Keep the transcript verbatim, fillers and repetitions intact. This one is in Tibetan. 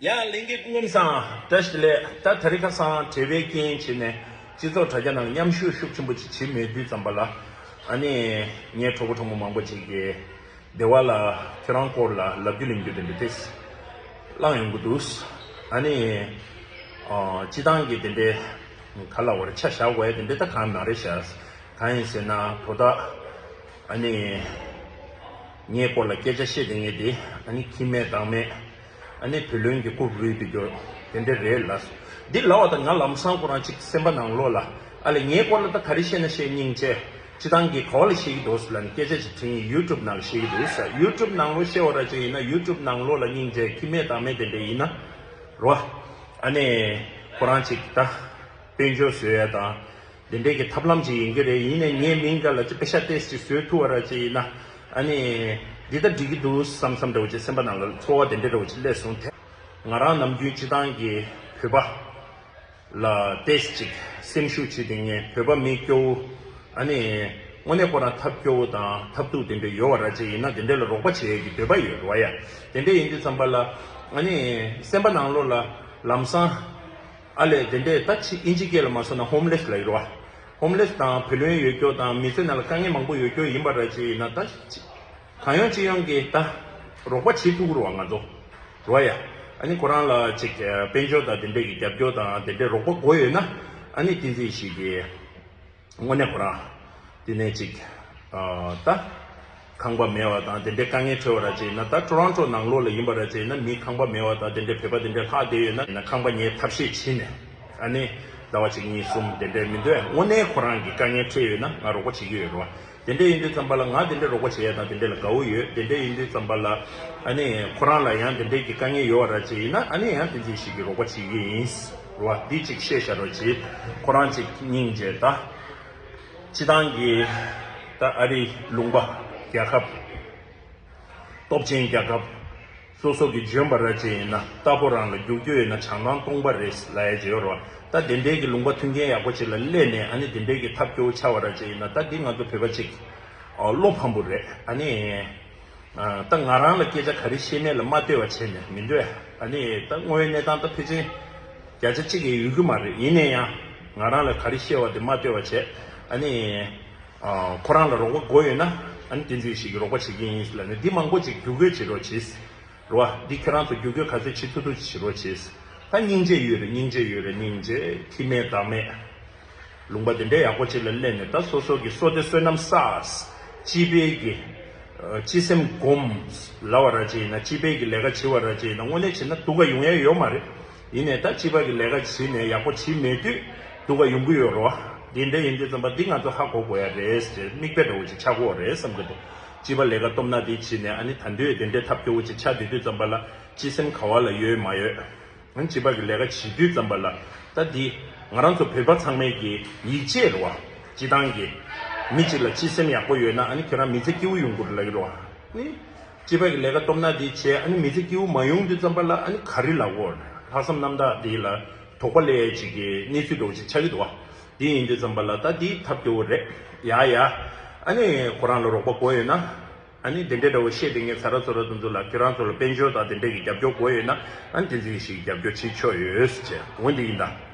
ཡ་ལྷན་རྒྱས་སྐུ་ཁམས་བཟང་། བཀྲ་ཤིས་བདེ་ལེགས། ད་དེ་རིང་ཁ་སང་བྲེལ་བའི་རྐྱེན་བྱས་ནས་སྤྱི་ཚོགས་དྲ་རྒྱ་ནང་མཉམ་ཞུགས་ཤུགས་ཆེན་པོ་ཅིག་བྱེད་མེད་དུས་ཙམ་པ་ལ། ཨ་ནི་ངའི་གྲོགས་པོ་གྲོགས་མོ་མང་པོ་ཅིག་གིས་སྡེ་བ་ལ་ཁྱོད་རང་སྐོར་ལ་ལབ་རྒྱུ་གླེང་རྒྱུ་དེ་འདྲ་ཏོག་ཙམ་བསླངས་ཡོང་གི་འདུག་ཨ་ནི་ཨ་སྤྱི་བཏང་གི་དེ་འདྲའི་ག་ལབ་དགོས་རེད། ཆ་བཞག་དགོས་ཡ་དེ་འདྲ་ད་གང་མ་རེད་ཤག་གང་ཡིན་ཟེར་ན་དོ་བདག་ཨ་ནི་ངའི་སྐོར་ལ་སྐད་ཆ་བཤད་བསྡད་མཁན་དེ་ཨ་ནི་ཁྱིམ་མེད་བདག་མེད། ཨ་ནི་བུ་ལོན་གྱི་རྐུབ་རུལ་དུ་གྱུར། དེ་འདྲ་རེད་ལ། འདི་ལབ་པ་དང་ང་ལམ་སང་ཁོ་རང་ཅིག་སེམས་པ་ནང་ལོགས་ལ་ཨ་ལས་ངའི་སྐོར་ལ་ད་ག་རེ་བཤད་ན་བཤད། སྙིང་རྗེ། སྤྱི་བཏང་གི་ག་བ་ལ་བཤད་ཀྱི་འདུག་ཟེར་ལབ་ནས་སྐད་ཆ་ཅིག་དྲིས་ཡིན། ཡུ་ཊུབ་ནང་བཤད་ཀྱི་འདུག་ཟེར། ཡུ་ཊུབ་ནང་ལོགས་བཤད་པ་ར་ཅིག་ཡིན་ན་ཡུ་ཊུབ་ནང་ལོགས་ལ་སྙིང་རྗེ་ཁྱིམ་མེད་བདག་མེད་དེ་འདྲ་ཡིན་ན་རོ། ཨ་ནི་ཁོ་རང་ཅིག་ད་དཔལ་འབྱོར་བཟོ་ཡ་དང་། དེ་འདྲའི་གི་ཐབས་ལམ་ཅིག་ཡིན་གྱི་རེད། ཡིན་ནའི་ངའི་མིང་འདྲ་ལ་ཅིག་པེ་ཤ་ཏོག་ཙམ་ཅིག་བཟོས་ཐུབ་པ་ར་ཅིག་ཡིན་ན་ཨ་ནི་འདི་ལྟར་འགྲིག་གི་འདུག་བསམ་བསམ་འདྲ་བོ་ཅིག་སེམས་པ་ནང་ལ་ཚོར་བ་དེ་འདྲ་འདྲ་བོ་ཅིག་སླེབས་སོང་། དེ་ང་རང་ནམ་རྒྱུན་སྤྱི་བཏང་གི་བོད་པ་ལ་ཏོག་ཙམ་ཅིག་སེམས་ཤུགས་བྱེད་དེ་ངས་བོད་པ་མི་སྐྱོ་བོ་ཨ་ནི་དངོས་གནས་ཁོ་རང་ཐབས་སྐྱོ་བོ་དང་ཐབས་སྡུག་དེ་འདྲ་ཡོད་པ་ར་ཅིག་ཡིན་ན་དེ་འདྲ་ལ་རོགས་པ་བྱེད་ཡས་ཀྱི་འདོད་པ་ཡོད་རོ་ཡ། དེ་འདྲ་ཡིན་དུས་ཙམ་པ་ལ་ཨ་ནི་སེམས་པ་ནང་ལོགས་ལ་ལམ་སང་། ཨ་ལས་དེ་འདྲས་ད་ཅི་ཨིན་ཇི་སྐད་ལ་མ་སོང་ན་ཧོམ་ལེ་སི་ལབ་ཀྱི་རེད་བ། ཧོམ་ལེ་སི་དང་བུ་ལོན་ཡོད་རྒྱུ་དང་མི་ཚེ་ནང་ལ་དཀའ་ངལ་མང་པོ་ཡོད་རྒྱུ་ཡིན་པ་ར་ཅིག་ཡིན་ན་ད་ཅི་གང་ཡོང་ཅི་ཡོང་གིས་ད་རོགས་པ་བྱེད་ཐུབ་ཀྱི་རེད་བ་ང་ཚོ་རེད་བ་ཡ། ཨ་ནི་ཁོ་རང་ལ་ཅིག་དཔལ་འབྱོར་དང་དེ་འདྲས་ཀྱི་རྒྱབ་སྐྱོར་དང་དེ་འདྲས་རོགས་པ་དགོས་ཡོད་ན་ཨ་ནི་བསྟན་འཛིན་ཡེ་ཤེས་ཀྱིས། དངོས་གནས་ཁོ་རང་། དེ་ནས་ཅིག་ཨ་ད། ཁང་པ་མེད་པ་དང་དེ་འདྲའི་དཀའ་ངལ་འཕྲད་པ་ར་ཅིག་ཡིན་ན་ད་ཊོ་རོན་ཊོ་ནང་ལོགས་ལ་ཡིན་པ་ར་ཅིག་ཡིན་ན་མི་ཁང་པ་མེད་པ་དང་དེ་འདྲའི་བོད་པ་དེ་འདྲའི་ལྷག་བསྡད་ཡོད་ན་ཡིན་ན་ཁང་པ་ཉོས་ཐབས་ཤེས་བྱས་ནས་ཨ་ནི་ཟླ་བ་གཅིག་གཉིས་གསུམ་དེ་འདྲའི་མི་འདུག་དངོས་གནས་ཁོ་རང་གི་དཀའ་ངལ་འཕྲད་ཡོད་ན་ང་རོགས་པ་བྱེད་ཀྱི་ཡོད་རེད་བ། དེ་འདྲ་ཡིན་དུས་ཙམ་པ་ལ་ང་དེ་འདྲ་རོགས་པ་བྱེད་ཡ་དང་དེ་འདྲ་ལ་དགའ་བོ་ཡོད། དེ་འདྲ་ཡིན་དུས་ཙམ་པ་ལ་ཨ་ནི་ཁོ་རང་ལ་ཡང་དེ་འདྲའི་གི་དཀའ་ངལ་ཡོད་པ་ར་ཅིག་ཡིན་ན་ཨ་ནི་ཡང་བསྟན་འཛིན་ཡེ་ཤེས་ཀྱིས་རོགས་པ་བྱེད་ཀྱི་ཡིན། རེད་བ། འདི་གཅིག་བཤད་བཞག་རོགས་གྱིས། ཁོ་རང་གཅིག་སྙིང་རྗེ་ད། སྤྱི་བཏང་གི་ད་ཨ་རི་ལུང་པ་རྒྱལ་ཁབ། སྟོབས་ཆེན་རྒྱལ་ཁབ། སོ་སོ་གི་འཇོན་པ་ར་ཅིག་ཡིན་ན་རྟ་ཕོ་རང་ལ་རྒྱུག་རྒྱུ་ཡོད་ན་བྱང་ཐང་སྟོང་པ་རེད་ལབ་ཡ་ཅིག་ཡོད་རེད་བ། ད་དེ་འདྲའི་གི་ལུང་པ་མཐུན་རྐྱེན་ཡག་པོ་ཅིག་ལ་སླེབས་ནས་ཨ་ནི་དེ་འདྲའི་གི་ཐབས་སྐྱོ་བོ་ཆགས་པ་ར་ཅིག་ཡིན་ན་ད་འདི་ང་ཚོ་བོད་པ་ཅིག་ཨ་བློ་ཕམ་པོ་རེད་ཨ་ནི། ཨ་ད་ང་རང་ལ་སྐད་ཆ་ག་རེ་བཤད་མེད་ལ་མ་ལྟོས་པ་བྱས་ནས་མི་འདོད། ཨ་ནི་ད་དངོས་ཡོད་གནས་སྟངས་ད་ཕལ་ཆེར་བརྒྱ་ཆ་གཅིག་ཡང་ཡོད་ཀྱི་མ་རེད། ཡིན་ན་ཡང་ང་རང་ལ་ག་རེ་བཤད་པ་དེ་མ་ལྟོས་པ་བྱས། ཨ་ནི་ཨ་ཁོ་རང་ལ་རོགས་པ་དགོས་ཡོད་ན་ཨ་ནི་བསྟན་འཛིན་ཡེ་ཤེས་ཀྱིས་རོགས་པ་བྱེད་ཀྱི་ཡིན་ལབ་ནས་འདི་མང་པོ་ཅིག་བརྒྱུད་སྐུལ་བྱེད་རོགས་གྱིས། རེད་བ། འདི་ཁྱེད་རང་ཚོ་བརྒྱུད་སྐུལ་ག་ཚོད་བྱེད་ཐུབ་ཐུབ་ཅིག་བྱེད་རོགས་གྱིས། ད་སྙིང་རྗེ་ཡོད་རེད། སྙིང་རྗེ་ཡོད་རེད། སྙིང་རྗེ་ཁྱིམ་མེད་བདག་མེད། ལུང་པ་དེ་འདྲའི་ཡག་པོ་ཅིག་ལ་སླེབས་ནས་ད་སོ་སོ་གི་བསོད་བདེ་བསོད་ནམས་བསགས། སྤྱི་པའི་གི་ཨ་སྤྱི་སེམས་སྒོམ། ལབ་པ་ར་ཅིག་ཡིན་ན་སྤྱི་པའི་གི་ལས་ཀ་བྱེད་པ་ར་ཅིག་ཡིན་ན་དངོས་གནས་བྱས་ན་སྡུག་ག་ཡོང་ཡ་ཡོད་མ་རེད། ཡིན་ནའི་ད་སྤྱི་པ་གི་ལས་ཀ་བྱེད་ནས་ཡག་པོ་བྱེད་མེད་དུས་སྡུག་ག་ཡོང་གི་ཡོད་རེད་བ། དེ་འདྲ་ཡིན་དུས་ཙམ་པ་འདི་ང་ཚོ་ཧ་གོ་དགོས་ཡ་རེད་ཟེར་མིག་དཔེ་འདྲ་བོ་ཅིག་ཆགས་ཀྱི་ཡོད་རེད་བསམ་གྱི་འདུག་སྤྱི་པ་ལས་ཀ་སྟོབས་ན་དེ་བྱེད་ནས་ཨ་ནི་ད་འདོད་དེ་འདྲའི་ཐབས་སྐྱོ་བོ་ཅིག་ཆགས་བསྡད་དུས་ཙམ་པ་ལ་སྤྱི་སེམས་ག་བ་ལ་ཡོད་མ་ཡོད། ཨ་ནི་སྤྱི་པ་གི་ལས་ཀ་བྱེད་དུས་ཙམ་པ་ལ་ད་འདི་ང་རང་ཚོ་བོད་པ་ཚང་མའི་གི་ཡིད་ཆེས་རེད་བ། སྤྱི་བཏང་གི་མི་གཅིག་ལ་སྤྱི་སེམས་ཡག་པོ་ཡོད་ན་ཨ་ནི་ཁྱོད་རང་མི་ཚེ་སྐྱིད་པོ་ཡོང་གི་རེད་ལབ་ཀྱི་རེད་བ། ཨ་ནི་སྤྱི་པ་གི་ལས་ཀ་སྟོབས་ན་འདི་བྱས་ཨ་ནི་མི་ཚེ་སྐྱིད་པོ་མ་ཡོང་དུས་ཙམ་པ་ལ་ཨ་ནི་ག་རེ་ལབ་དགོས། ལྷག་བསམ་རྣམ་དག་འདི་ལ་དོགས་པ་སླེབས་ཡས་ཅིག་གི་གནས་ཚུལ་འདྲ་བོ་ཅིག་ཆགས་ཀྱི་འདུག་བ། འདི་ཡིན་དུས་ཙམ་པ་ལ་ད་འདི་ཐབས་སྐྱོ་བོ་རེད། ཡ་ཡ། ཨ་ནི་ཁོ་རང་ལ་རོགས་པ་དགོས་ཡོད་ན། ཨ་ནི་དེ་འདྲའི་འདྲ་བོ་བཤད་དེ་ངས་ཚ་ར་ཚོ་ར་དེ་ཚོ་ལ་ཁྱེད་རང་ཚོ་ལ་དཔལ་འབྱོར་དང་དེ་འདྲའི་གི་རྒྱབ་སྐྱོར་དགོས་ཡོད་ན་ཨ་ནི་དེ་འཛིན་ཞིག་རྒྱབ་སྐྱོར་བྱེད་ཆོག་ཡོད་ཟེར་བྱས་འོ་འདི་ཡིན་ད།